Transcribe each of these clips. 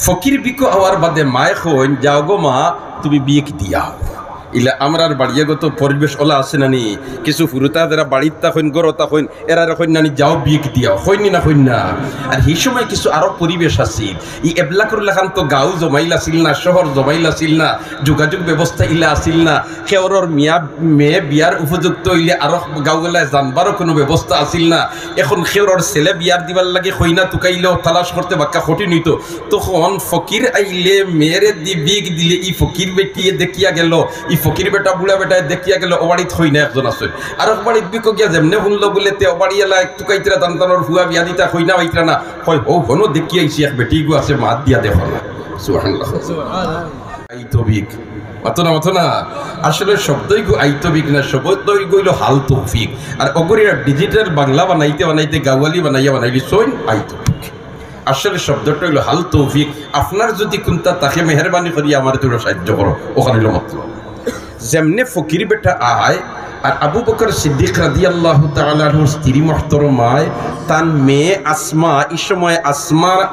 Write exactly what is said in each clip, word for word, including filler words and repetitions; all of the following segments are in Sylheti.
ফকির ভিক্ষু আওয়ার বাদে মায়ে কইন, "যাও গো মা, তুমি ভিক দিয়াও।" ইলা আমরার বাড়িগত পরিবেশ অলা আছে না নি? কিছু হুরুতা যেরা বাড়িত থাকইন, ঘরো থাকইন, এরারে কইন না নি, "যাও ভিক দিয়াও", কইন নি না, কইন না? আর হি সময় কিছু আরো পরিবেশ আছিল। ই এবলাকর লাখান তো গাঁও জমাইল আছিল না, শহর জমাইল আছিল না, যোগাযোগ ব্যবস্থা ইলা আছিল না। কেউরর মিয়া মেয়ে বিয়ার উপযুক্ত অইলে আরো গাঁওগুলায় জানবারও কুনু ব্যবস্থা আছিল না। এখন কেউরর ছেলে বিয়ার দিবার লাগি কইনা তুকাইলেও তালাশ করতে বাক্কা কঠিন অইতো। তখন ফকির আইলে মেয়েরে দি ভিক দিলে ই ফকির বেটিয়ে দেখিয়া গেল, ই ফকির বেটা বুড়া বেটায় দেখিয়া গেল, অউ বাড়িত কইনা একজন আছে, আরক বাড়িত ভিক্ষু গিয়া যেমনে হুনলো বুলে তে অউ বাড়িআলা এক তুকাইতরা তান তানর ফুয়া বিয়া দিতা কইনা পাইতরা না, কয়, "অউ হনো দেখিয়া আইছি এক বেটি গু আছে, মাত দিয়া দেখো না।" সুবহানাল্লাহ। আইতো ভিক। মাতো না, মাতো না। আসলে শব্দই গু আইতো ভিক না, শব্দই গু অইলো হাল তৌফিক। আর অগুরে digital বাংলা বানাইতে বানাইতে গাওয়ালি বানাইয়া বানাইলি সইন আইতো ভিক। আসলে শব্দটা অইলো হাল তৌফিক। আপনার যদি কুন্তা থাকে, মেহেরবানি করি আমারে থুড়া সাহায্য করো, অখান অইলো মতলব। যেমনে ফকির বেটা আয়, আর আবু বকর সিদ্দিক রাদিয়াল্লাহু তাআলা আনহুর স্ত্রী মুহতরমায়, তান মেয়ে আসমা, ই সময় আসমা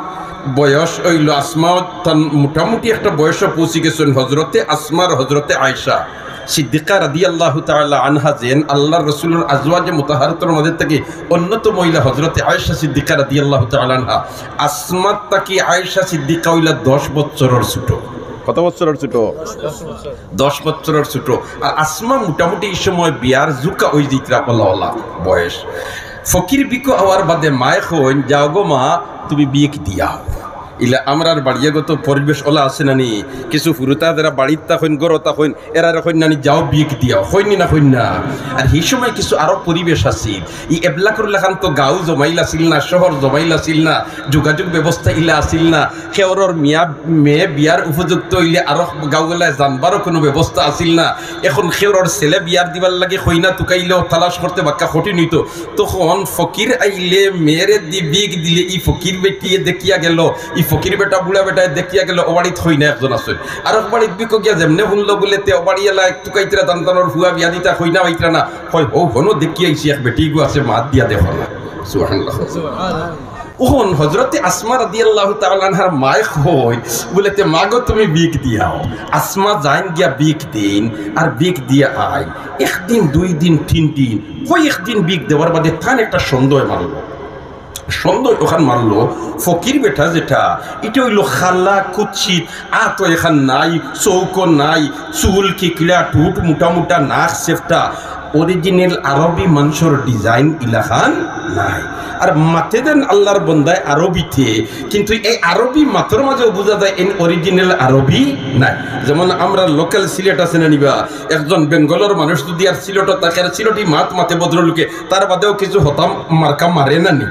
বয়স অইলো, আসমা তান মোটামুটি একটা বয়সো পৌঁছি গেছইন, হজরতে আসমা আর হজরতে আয়েশা সিদ্দিকা রাদিয়াল্লাহু তাআলা আনহা যেন আল্লার রসুলর আজওয়াজে মুতাহহারাতর মাঝে থাকি অন্যতম মহিলা হজরতে আয়েশা সিদ্দিকা রাদিয়াল্লাহু তাআলা আনহা। আসমা থাকি আয়েশা সিদ্দিকা অইলা দশ বছরর ছোট। কত বছরর ছোট? দশ বছরর ছোট। আর আসমা মোটামুটি ই সময় বিয়ার জুকা অই যিতরা অলা অলা বয়স। ফকির ভিক্ষু আওয়ার বাদে মায়ে কইন, "যাও গো মা, তুমি ভিক দিয়াও।" ইলা আমরার বাড়িগত পরিবেশ অলা আছে না নি? কিছু হুরুতা যেরা বাড়িত থাকইন, ঘরো থাকইন, এরারে কইন না নি, "যাও ভিক দিয়াও", কইন নি না, কইন না? আর হি সময় কিছু আরো পরিবেশ আছিল। ই এবলাকর লাখান তো গাঁও জমাইল আছিল না, শহর জমাইল আছিল না, যোগাযোগ ব্যবস্থা ইলা আছিল না। কেউরর মিয়া মেয়ে বিয়ার উপযুক্ত অইলে আরো গাঁওগুলায় জানবারও কুনু ব্যবস্থা আছিল না। এখন কেউরর ছেলে বিয়ার দিবার লাগি কইনা তুকাইলেও তালাশ করতে বাক্কা কঠিন অইতো। তখন ফকির আইলে মেয়েরে দি ভিক দিলে ই ফকির বেটিয়ে দেখিয়া গেল, ই ফকির বেটা বুড়া বেটায় দেখিয়া গেল, অউ বাড়িত কইনা একজন আছে, আরক বাড়িত ভিক্ষু গিয়া যেমনে হুনলো বুলে তে অউ বাড়িআলা এক তুকাইতরা তান তানর ফুয়া বিয়া দিতা কইনা পাইতরা না, কয়, "অউ হনো দেখিয়া আইছি এক বেটি গু আছে, মাত দিয়া দেখো না।" সুবহানাল্লাহ। অখন হজরতে আসমা রাদিয়াল্লাহু তাআলা আনহার মায়ে কইন বুলে, "তে মা গো, তুমি ভিক দিয়াও।" আসমা যাইন গিয়া ভিক দেইন, আর ভিক দিয়া আইন। একদিন, দুই দিন, তিন দিন, কয়েকদিন ভিক দেওয়ার বাদে তান একটা সন্দেহ মারলো। সন্দেহ অখান মারলো, ফকির বেটা যেটা, ইটা অইলো কালা কুৎসিত, আতো এখান নাই, চউখো নাই, চুল কিকলা, ঠুট মুটা মুটা, নাক চেফটা, original আরবি মানষর design ইলাখান নায়। আর মাতে দেন আল্লার বন্দায় আরবিতে, কিন্তু এই আরবি মাতর মাঝেও বুঝা যায় এইন original আরবি নায়। যেমন আমরার local সিলেট আছে না নি বা, একজন বেঙ্গলর মানুষ যদি আর সিলেটো থাকে আর সিলেটি মাত মাতে ভদ্রলোকে, তার বাদেও কিছু হতা মার্কা মারে না নি?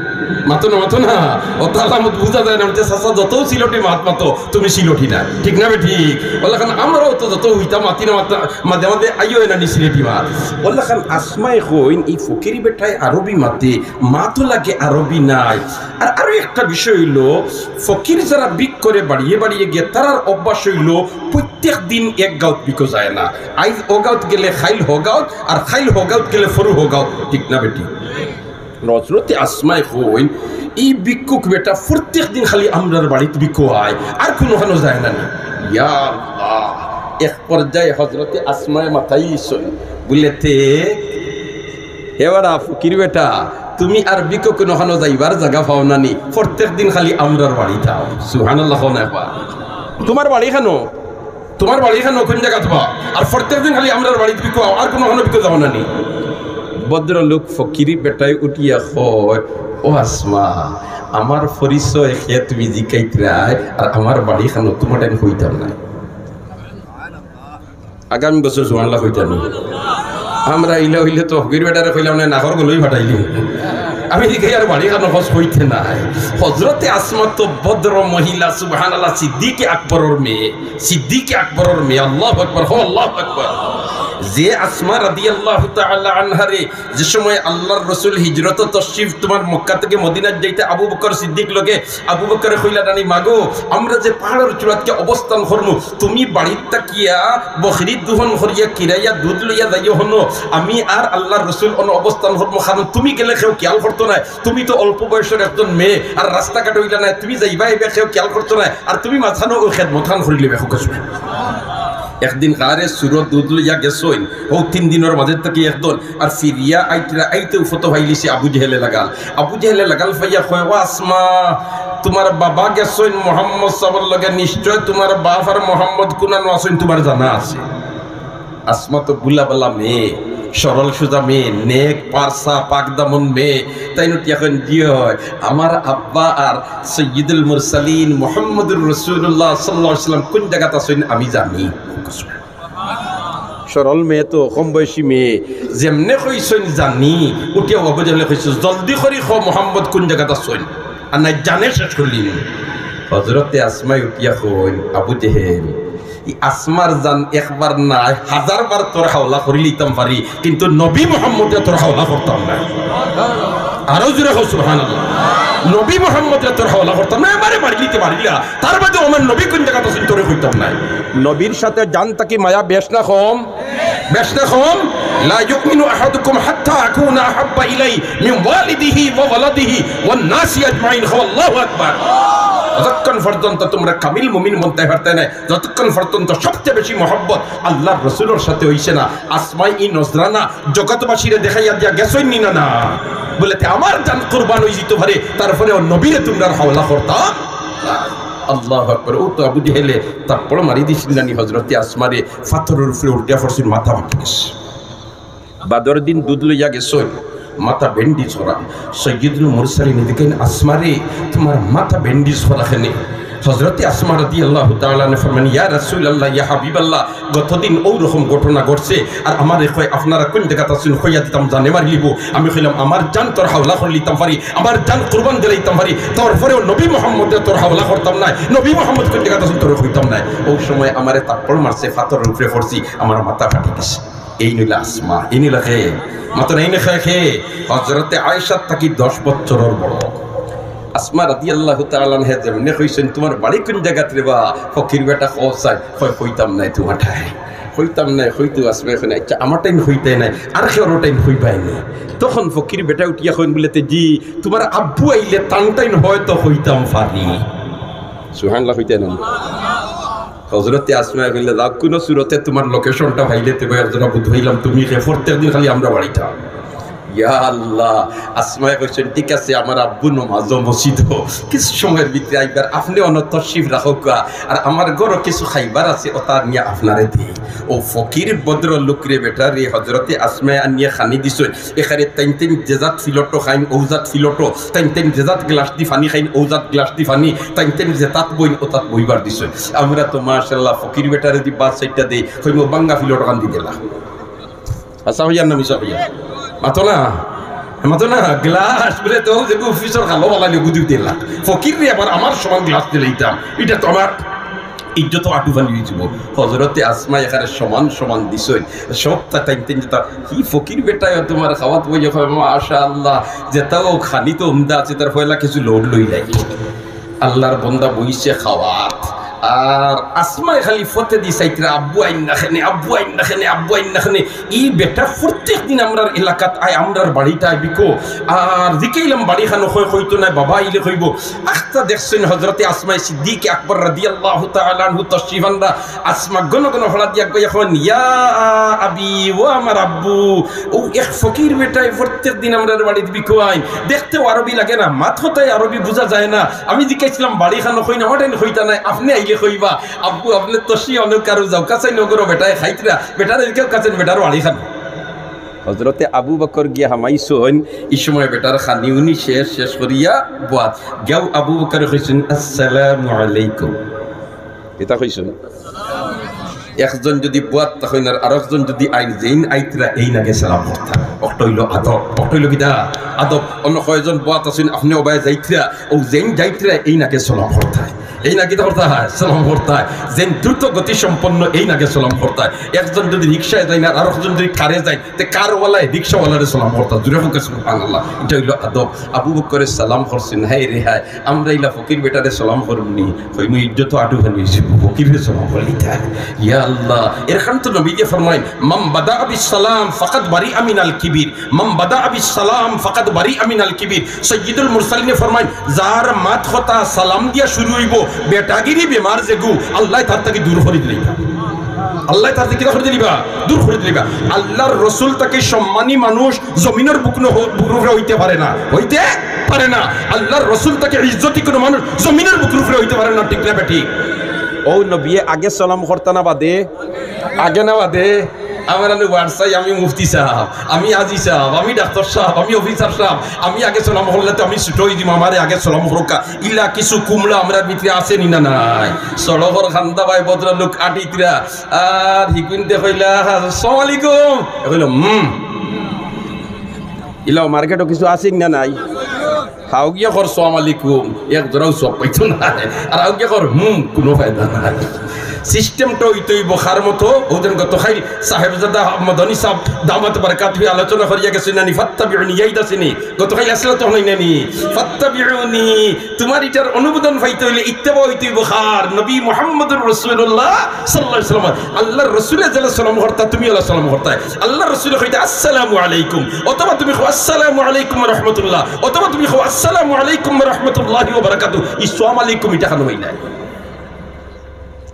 মাতো না, মাতো না। অতা আলামত বুঝা যায় না, মাতে, "চাচা, যত সিলেটি মাত মাতো, তুমি সিলেটি না।" ঠিক না বেঠিক? অলাখান আমরাও তো যত হতা মাতি না মাতা, মাঝে মাঝে আইও না নি সিলেটি মাত। অলাখান আসমায় কইন, ই ফকির বেটায় আরবি মাতে, মাতো লাগে আরবি নায়। আর আরো একটা বিষয় অইলো, ফকির যারা ভিক করে বাড়িয়ে বাড়িয়ে গিয়া, তারার অভ্যাস অইলো প্রত্যেক দিন এক গাউত ভিকো যায় না। আইজ অউ গাউত গেলে কাইল হউ গাউত, আর কাইল হউ গাউত গেলে ফরু হউ গাউত, ঠিক না বেঠিক? হজরতে আসমায় কইন, ই ভিক্ষুক বেটা প্রত্যেক দিন খালি আমরার বাড়িত ভিকো আয়, আর কুনুখানো যায় না নি। ইয়া আল্লাহ, এক পর্যায়ে হজরতে আসমায় মাতাইছইন, বুলে তে, "হে বেটা, ফকির বেটা, তুমি আর ভিকো কুনুখানো যাইবার জাগা পাও না নি, প্রত্যেক দিন খালি আমরার বাড়িত আও।" সুবহানাল্লাহ, কও না একবার। তুমার বাড়ি খানো? তুমার বাড়ি খানো? কুন জাগাত বা? আর প্রত্যেক দিন খালি আমরার বাড়িত ভিকো আও, আর কুনুখানো ভিকো যাও না নি? ভদ্রলোক ফকির বেটায় উঠিয়া কয়, "ও আসমা, আমার পরিচয় কে তুমি জিকাইতরায়, আর আমার বাড়ি খানো তুমার টাইম কইতাম না।" আগামী বছর সুবহানাল্লাহ কইতা নি? আমরা ইলা অইলে তো ফকির বেটারে কইলাম না, নাকর গলই ফাটাইলি। আমি দেখি আর বাড়ি খানো খোঁজ কইতে নাই। হজরতে আসমা তো ভদ্র মহিলা, সুবহানাল্লাহ, সিদ্দিকে আকবরর মেয়ে, সিদ্দিকে আকবরর মেয়ে। আল্লাহু আকবার, হো আল্লাহু আকবার। যে আসমা রাদিয়াল্লাহু তাআলা আনহারে যে সময় আল্লাহর রসুল হিজরত তশরিফ তুমার মক্কা থাকি মদিনাত যাইতা আবু বকর সিদ্দিক লগে, আবু বকরে কইলা নানি, "মাগো, আমরা যে পাহাড়র চূড়াত গিয়া অবস্থান করমু, তুমি বাড়িত থাকিয়া বকরি দুহন করিয়া কিরাইয়া দুধ লইয়া যাইও হনো, আমি আর আল্লাহর রসুল অনো অবস্থান করমু, কারণ তুমি গেলে কেউ খেয়াল করতো নায়, তুমি তো অল্প বয়সর একজন মেয়ে, আর রাস্তাঘাট অইলা নায়, তুমি যাইবায় আইবায় কেউ খেয়াল করতো নায়, আর তুমি মাঝখানো অউ খেদমতখান করিলিবায়।" একদিন গারে সুরো দুধ লইয়া গেছইন, অউ তিন দিনর মাঝে থাকি একদিন, আর ফিরিয়া আইতরা আইতেউ ফতো পাইলিছে আবু জেহেলে লাগাল। আবু জেহেলে লাগাল পাইয়া কয়, "ও আসমা, তুমার বাবা গেছইন মোহাম্মদ সাবর লগে, নিশ্চয় তুমার বাপ আর মোহাম্মদ কুনানো আছইন তুমার জানা আছে।" আসমা তো ভুলা-ভালা মেয়ে, সরল-সুজা মেয়ে, নেক, পারসা, পাকদামন মেয়ে। তাইন উঠিয়া কইন, "জি অয়, আমার আব্বা আর সৈয়দুল মুরসালিন মুহাম্মদুর রাসূলুল্লাহ সাল্লাল্লাহু আলাইহি ওয়াসাল্লাম কুন জাগাত আছইন আমি জানি।" সরল মেয়ে তো, কম বয়সী মেয়ে, যেমনে কইছইন জানি, উঠিয়া আবু জেহেলে কইছে, "জলদি করি ক মোহাম্মদ কুন জাগাত আছইন, আর নায় জানে শেষ করিলিমু।" হজরতে আসমায় উঠিয়া কইন, "আবু জেহেল, ই আসমার জান একবার নায়, হাজার বার তোর হাওলা করিলিতাম পারি, কিন্তু নবী মোহাম্মদরে তোর হাওলা করতাম নায়।" আরো জোরে কও সুবহানাল্লাহ। "নবী মোহাম্মদরে তোর হাওলা করতাম নায়, আমারে মারিলিতে পারিলা, তার বাদে আমার নবী কুন জাগাত আছইন তোরে কইতাম নায়।" নবীর সাথে জান থাকি মায়া বেশ না কম? বেশ না কম? "লা ইউমিনু আহাদুকুম হাত্তা আকুনা আহাব্বা ইলাইহি মিন ওয়ালিদিহি ওয়া ওয়ালাদিহি ওয়ান নাসি আজমাইন।" কও আল্লাহু আকবার। যতক্ষণ পর্যন্ত তুমরা কামিল মুমিন বনতায় পারতায় নায়, যতক্ষণ পর্যন্ত সবচেয়ে বেশি মহব্বত আল্লাহর রসুলর সাথে অইছে না। আসমায় ই নজরানা জগৎবাসীরে দেখাইয়া দিয়া গেছইন নি না? না। বলে, "তে আমার জান কুরবান অইযিতো পারে, তারপরেও নবীরে তুমরার হাওলা করতাম না।" আল্লাহু আকবার। অউ তো আবু জেহেলে থাপ্পড় মারি দিছিল নানি হজরতে আসমারে, পাথরর উপরে উল্টিয়া পড়ছিল, মাথা ফাটি গেছে। বাদর দিন দুধ লইয়া গেছইন, মাথা ব্যান্ডেজ করা। সৈয়দুল মুরসালিন দেখইন, "আসমারে, তুমার মাথা ব্যান্ডেজ করা কেনে?" হজরতে আসমা রাদিয়াল্লাহু তাআলা আনহা ফরমাইন, "ইয়া রাসূলুল্লাহ, ইয়া হাবিবাল্লাহ, গতদিন অউ রকম ঘটনা ঘটছে, আর আমারে কয়, 'আপনারা কুন জাগাত আছইন, কইয়া দিতাম জানে মারিলিবো।' আমি কইলাম, 'আমার জান তোর হাওলা করিলিতাম পারি, আমার জান কুরবান দিলাইতাম পারি, তারপরেও নবী মোহাম্মদরে তোর হাওলা করতাম নায়, নবী মোহাম্মদ কুন জাগাত আছইন তোরে কইতাম নায়।' অউ সময় আমারে থাপ্পড় মারছে, পাথরর উপরে পড়ছি, আমার মাথা ফাটি গেছে।" এইন অইলা আসমা, এইন অইলা কে? মাতইন, এইন কে? হজরতে আয়েশার থাকি দশ বছরর বড়। আসমা রাদিয়াল্লাহু তাআলা আনহা যেমনে কইছইন, "তুমার বাড়ি কুন জাগাত রে বা?" ফকির বেটা কও চাই, কয়, "কইতাম নায় তুমার ঠাই, কইতাম নায়।" কইতো আসমা কইন, "আচ্ছা, আমার টাইন কইতায় নায়, আর কেউর টাইন কইবায় নি।" তখন ফকির বেটা উঠিয়া কইন বলে, "তে জি, তুমার আব্বু আইলে তান টাইন হয়তো কইতাম পারি।" সুবহানাল্লাহ কইতায় নায়? হজরতে আসমায় কইলা, "যাও, কুনু সুরতে তুমার লোকেশনটা পাইলে তে ভাই, একজনা বুঝ পাইলাম তুমি কে, প্রত্যেক দিন খালি আমরার বাড়িত।" ইয়া আল্লাহ, আসমায় কইছইন, "ঠিক আছে, আমার আব্বু নমাজো মসজিদো, কিছু সময়র ভিতরে আইবার, আপনে অনো তশরিফ রাখউক্কা, আর আমার ঘরো কিছু খাইবার আছে, অতা আনিয়া আপনারে দেই।" অউ ফকির ভদ্র লোকরে বেটারে হজরতে আসমায় আনিয়া খানি দিছইন। এখানে তাইন তাইন যে জাত ফিলটো খাইন, অউ জাত ফিলটো, তাইন তাইন যে জাত গ্লাস দি পানি খাইন, অউ জাত গ্লাস দি পানি, তাইন তাইন যে তাত বইন, অউ তাত বইবার দিছইন। আমরা তো মাশাআল্লাহ ফকির বেটারে দি ভাত চাইট্টা দেই, কইমু ভাঙ্গা ফিলটো খান দি দিলা। হাছা কইয়ার না মিছা কইয়ার? মাতো না, মাতো না, গ্লাস বলে তো যে অফিসর কালো বালা লিয়ে গুদি দিলা। ফকিররে আবার আমার সমান গ্লাস দিলাইতাম, ইটা তো আমার ইজ্জত আটু ফানি অইযিবো। হজরতে আসমায় এখানে সমান সমান দিছইন। সবতা তাইন তাইন যেতা, হি ফকির বেটায় তুমার খাওয়াত বইয়া কয়, "মাশাআল্লাহ, যেতাও খানি তো উমদা আছে, তার পয়লা কিছু লোড লইলাই।" আল্লাহর বন্দা বইছে খাওয়াত। আর আসমায় খালি ফতে দি চাইতরা, "আব্বু আইন না কেনে, আব্বু আইন না কেনে, আব্বু আইন না কেনে।" ই বেটা প্রত্যেক দিন আমরার এলাকাত আয়, আমরার বাড়িত আয় বিকো। আর জিকাইলাম বাড়ি খানো, কয় কইতো নায়, বাবা আইলে কইবো। আখতা দেখছইন হজরতে আসমায় সিদ্দিক আকবর রাদিয়াল্লাহু তাআলা আনহু তশরিফ আনরা। আসমা ঘন ঘন হড়া দিয়া কইয়া কইন, "ইয়া আবি, ও আমার আব্বু, অউ এক ফকির বেটায় প্রত্যেক দিন আমরার বাড়িত বিকো আইন, দেখতেও আরবি লাগে না, মাত কথায় আরবি বুঝা যায় না। আমি জিকাইছলাম বাড়ি খানো, কইন আমার টাইন কইতা নায়, আপনে আইলে কইবা। আব্বু, আপনে তশরিফ আনউক্কা, কারো যাউক্কা চাইন, অগরো বেটায় খাইতরা, বেটারে কেউ কাছেন, বেটার বাড়ি খানো।" হজরতে আবু বকর গিয়া হামাইছইন, ই সময় বেটার খানি উনি শেষ, শেষ করিয়া বওয়াত। গিয়াউ আবু বকরে কইছইন, "আসসালামু আলাইকুম।" ইতা কইছইন। একজন যুদি বওয়াত থাকইন আর আরকজন যুদি আইন, যেইন আইতরা এইন আগে সালাম করতা। অকটা অইলো আদব, অকটা অইলো কিতা? আদব। অন্য কয়জন বওয়াত আছইন, আপনে অবায় যাইতরা, অউ যেইন যাইতরা এইন আগে সালাম করতা। এইন আগে কিতা করতা অয়? সালাম করতা অয়। যেইন দ্রুত গতি সম্পন্ন, এইন আগে সালাম করতা অয়। একজন যদি রিক্সায় যাইন আর আরকজন যদি কারে যাইন, তে কারওয়ালায় রিক্সাওয়ালারে সালাম করতা অয়। জোরে কউক্কা সুবহানাল্লাহ। ইটা অইলো আদব। আবু বকরে সালাম করছইন, হায় রে হায়, আমরা ইলা ফকির বেটারে সালাম করমু নি? কইমু, ইজ্জত আটু খানি অইছে, ফকিররে সালাম করলিতা। ইয়া আল্লাহ, এরখান তো নবীয়ে ফরমাইন, মান বাদাআ বিস সালাম ফাকাদ বারিআ মিনাল কিবির। মান বাদাআ বিস সালাম ফাকাদ বারিআ মিনাল কিবির। সাইয়্যিদুল মুরসালিনে ফরমাইন, যার মাত কথা সালাম দিয়া শুরু অইবো, বেটাগিরি বেমার যেগু, আল্লায় তার থাকি দূর করি দিলিবা। আল্লায় তার থাকি কিতা করি দিলিবা? দূর করি দিলিবা। আল্লার রসুল থাকি সম্মানী মানুষ জমিনর বুকনো হ-, বুকুর উপরে অইতে পারে না, অইতে পারে না। আল্লার রসুল থাকি ইজ্জতি কুনু মানুষ জমিনর বুকুর উপরে অইতে পারে না, ঠিক না বেঠিক? অউ নবীয়ে আগে সালাম করতা না বাদে? আগে না বাদে? আমরা নি ওয়ার্ড চাই, আমি মুফতি সাব, আমি হাজি সাব, আমি ডাক্তর সাব, আমি অফিসার সাব, আমি আগে সালাম করলে তো আমি ছুটো অই দিমু, আমারে আগে সালাম করউক্কা। ইলা কিছু কুমড়া আমরার ভিতরে আছে নি না নাই? সড়কর কান্দা বায় ভদ্রলোক আটিতরা, আর হিগুইন্তে কইলা, "আসসালামু আলাইকুম।" এ কইলো, "হুম।" ইলাও মার্কেটো কিছু আছে নি না নাই? হাউগিয়া কর, "সালাম আলাইকুম", এক জোড়াও সওয়াব পাইতো না। আর হাউগিয়া কর, "হুম", কুনু ফায়দা নাই। সিস্টেমটা অইতো অইবো কার মতো। অউ যেন গতকাইল সাহেবজাদা মদনী সাব দামাত বারাকাতুহু আলোচনা করিয়া গেছইন নানি, "ফাত্তাবিউনি", ইয়াদ আছে নি? গতকাইল আছিল তো, অয় নানি? "ফাত্তাবিউনি", তুমার ইটার অনুমোদন পাইতে অইলে, ইত্তেবা অইতো অইবো কার? নবী মুহাম্মদুর রাসূলুল্লাহ সাল্লাল্লাহু আলাইহি ওয়াসাল্লাম। আল্লার রসুলে যেলা সালাম করতা, তুমি অলা সালাম করতায়। আল্লার রসুলে কইতা, "আসসালামু আলাইকুম", অথবা তুমি কও, "আসসালামু আলাইকুম ওয়া রাহমাতুল্লাহ", অথবা তুমি কও, "আসসালামু আলাইকুম ওয়া রাহমাতুল্লাহি ওয়া বারাকাতুহু।" ই সালাম আলাইকুম ইটা কেনে অইলা?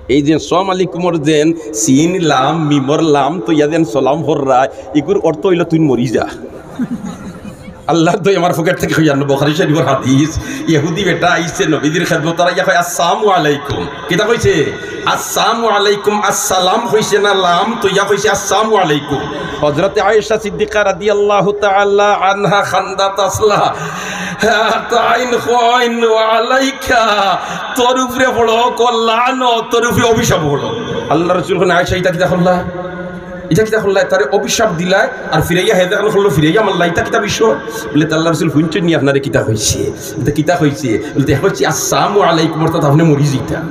এই যে সালাম আলাইকুমর যেন সিন লাম, মিমর লাম থইয়া যেন সালাম কররায়, ইগুর অর্থ অইলো তুই মরি যা। আল্লার দোয়াই আমার পকেট থাকি কইয়ার না, বুখারী শরীফর হাদিস। ইহুদি বেটা আইছে নবীজির খেদমতো, আর আইয়া কয়, "আসসালামু আলাইকুম।" কিতা কইছে? "আসসালামু আলাইকুম।" আসসালাম কইছে না, লাম থইয়া কইছে, "আসসালামু আলাইকুম।" হযরতে আয়েশা সিদ্দিকা রাদিয়াল্লাহু তাআলা আনহা কান্দাত আছলা। তাইন কইন, "ওয়া আলাইকা, তোর উপরে পড়ো, কল্যাণ, তোর উপরে অভিশাপ পড়ো।" আল্লার রসুল কইন, "আয়েশা, ইতা কিতা করলা?" ইতা কিতা করলায়? তারে অভিশাপ দিলায়, আর ফিরাইয়া হে যেখান করলো, ফিরাইয়া মারলা, ইতা কিতা বিষয়? বলে, "তে আল্লার রসুল হুনছইন নি আপনারে কিতা কইছে?" বলতে, "কিতা কইছে?" বলতে, "হে কইছে, 'আসসালামু আলাইকুম', অর্থাৎ আপনে মরি যিতা।"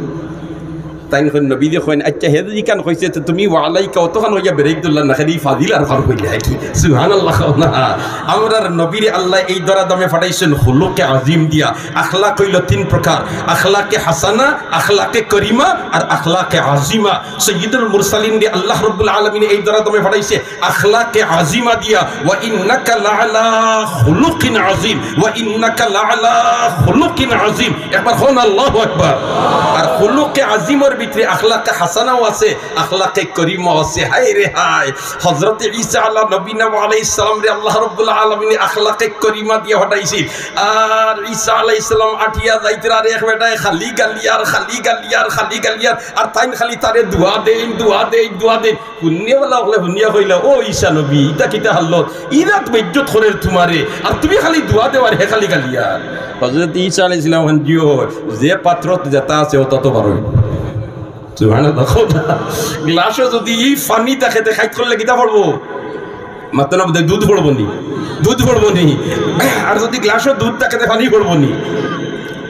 তাইন কইন, নবীয়ে কইন, "আইচ্ছা, হে যদি ইখান কইছে, তে তুমি ওয়া আলাইকা অতখান কইয়া ব্রেক ধরলা না, খালি ফাজিল আর খান কইলা কি?" সুবহানাল্লাহ কও না। আমরার নবীরে আল্লায় এই ধরা দামে পাঠাইছইন খুলুকে আজিম দিয়া। আখলাক অইলো তিন প্রকার, আখলাকে হাসানা, আখলাকে করিমা আর আখলাকে আজিমা। সাইয়্যিদুল মুরসালিনরে আল্লাহ রাব্বুল আলামিনে এই ধরা দামে পাঠাইছে আখলাকে আজিমা দিয়া, "ওয়া ইন্নাকা লাআলা খুলুকিন আজিম, ওয়া ইন্নাকা লাআলা খুলুকিন আজিম।" একবার কও না, "আল্লাহু আকবার।" আর খুলুকে আজিমর ভিতরে আখলাকে হাসানাও আছে, আখলাকে করিমাও আছে। হায় রে হায়, হযরতে ঈসা আলা নবীনা ওয়া আলাইহিস সালামরে আল্লাহ রাব্বুল আলামিনে আখলাকে করিমা দিয়া পাঠাইছিল। আর ঈসা আলাইহিস সালাম আটিয়া যাইতরা, আর এক বেটায় খালি গালিয়ার, খালি গালিয়ার, খালি গালিয়ার, আর তাইন খালি তারে দোয়া দেইন, দোয়া দেইন, দোয়া দেইন। হুনিয়াওয়ালা অকলে হুনিয়া কইলা, "ও ঈসা নবী, ইতা কিতা হালত? ইরাত বেইজ্জত করের তুমারে, আর তুমি খালি দোয়া দেও আর হে খালি গালিয়ার।" হযরত ঈসা আলাইহিস সালাম কইন, "জি অয়, যে পাত্রত যেতা আছে অতা তো বারইবো।" সুবহানাল্লাহ। গ্লাসো যদি ই পানি থাকে, তে খাইত করলে কিতা পড়বো? মাতো না, বোধহয় দুধ পড়বো নি, দুধ পড়বো নি। আর যদি গ্লাসো দুধ থাকে, তে পানি পড়বো নি।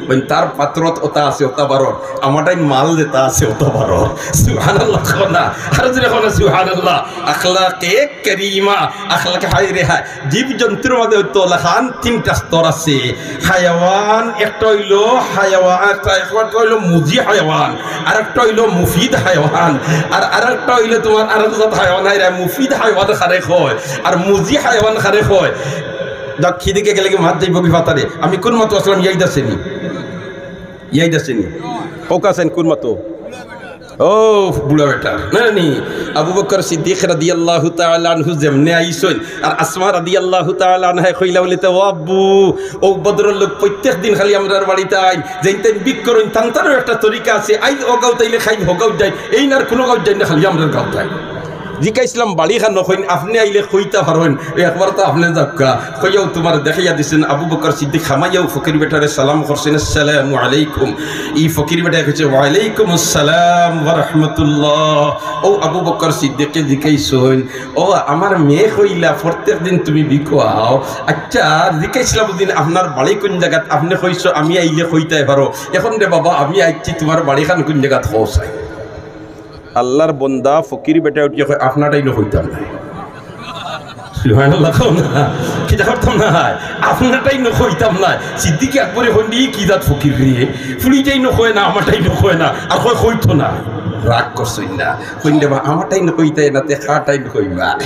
মানে, তার পাত্রত অতা আছে, অতা বারর। আমার টাইম মাল যেতা আছে, অতা বারর। সুবহানাল্লাহ কও না। আর যদি কও না, সুবহানাল্লাহ। আখলাকে করিমা, আখলাকে, হায় রে হায়। জীবজন্তুর মাঝে অইতো লাখান তিনটা স্তর আছে। হায়াওয়ান একটা অইলো হায়াওয়ান, একটা, একটা অইলো মুজি হায়াওয়ান, আরেকটা অইলো মুফিদ হায়াওয়ান, আর আরেকটা অইলো তুমার আরেক জাত হায়াওয়ান। হায় রে, মুফিদ হায়াওয়ান কারে কয়, আর মুজি হায়াওয়ান কারে কয়? দেখ, খিদিকে গেলে কি মাত যাইবো কি ফাতারে? আমি কুন মাতো আছলাম, ইয়াদ আছে নি? ইয়াদ আছে নি? কউক্কা চাইন কুন মাতো? ও বুড়া বেটা, না নি? আবু বকর সিদ্দিক রাদিয়াল্লাহু তাআলা আনহু যেমনে আইছইন, আর আসমা রাদিয়াল্লাহু তাআলা আনহায় কইলা বুলে, "তে ও আব্বু, অউ ভদ্রলোক প্রত্যেক দিন খালি আমরার বাড়িত আইন, যেইন তাইন ভিক করইন, তানতারও একটা তরিকা আছে, আইজ অউ গাউত আইলে কাইল হউ গাউত যাইন, এইন আর কুনু গাউত যাইন না, খালি আমরার গাউত আইন।" জিকাইছলাম বাড়ি খানো, কইন আপনে আইলে কইতা পারইন, একবার তো আপনে যাউক্কা। কইয়াউ তুমার দেখাইয়া দিছইন, আবু বকর সিদ্দিক হামাইয়াউ ফকির বেটারে সালাম করছইন, "আসসালামু আলাইকুম।" ই ফকির বেটায় কইছে, "ওয়ালাইকুম আসসালাম ওয়া রাহমাতুল্লাহ।" অউ আবু বকর সিদ্দিকে জিকাইছইন, "ও আমার মেয়ে কইলা প্রত্যেক দিন তুমি ভিকো আও, আচ্ছা জিকাইছলাম দিন আপনার বাড়ি কুন জাগাত, আপনে কইছো আমি আইলে কইতায় পারো, এখন রে বাবা আমি আইছি তুমার বাড়ি খান কুন জাগাত কও চাই।" আল্লার বন্দা ফকির বেটায় উঠিয়া কয়, "আপনারটাইন কইতাম নায়।" সুবহানাল্লাহ কও না। কিতা করতাম নায়? "আপনারটাইন কইতাম নায়।" সিদ্দিকে আকবরে কইন, "ই কি জাত ফকির রে? ফুড়িটাইন কয় না, আমারটাইন কয় না, আর কয় কইতো নায়।" রাগ করছইন না, কইন, "রে বা, আমারটাইন কইতায় না, তে কারটাইন কইবা?"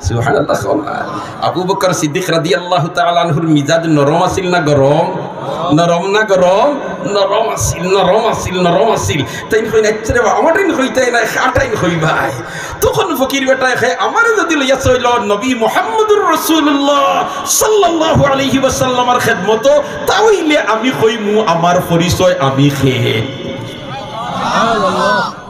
সুবহানাল্লাহ কও না। আবু বকর সিদ্দিক রাদিয়াল্লাহু তাআলা আনহুর মিজাজ নরম আছিল না গরম? নরম না গরম? নরম আছিল, নরম আছিল, নরম আছিল। তাইন কইন, "আচ্ছা রে বা, আমারটাইন কইতায় নায়, কারটাইন কইবায়?" তখন ফকির বেটায় কয়, "আমারে যুদি লইয়া চইলো নবী মুহাম্মদুর রাসূলুল্লাহ সাল্লাল্লাহু আলাইহি ওয়াসাল্লামর খেদমতো, তা অইলে আমি কইমু আমার পরিচয় আমি কে।"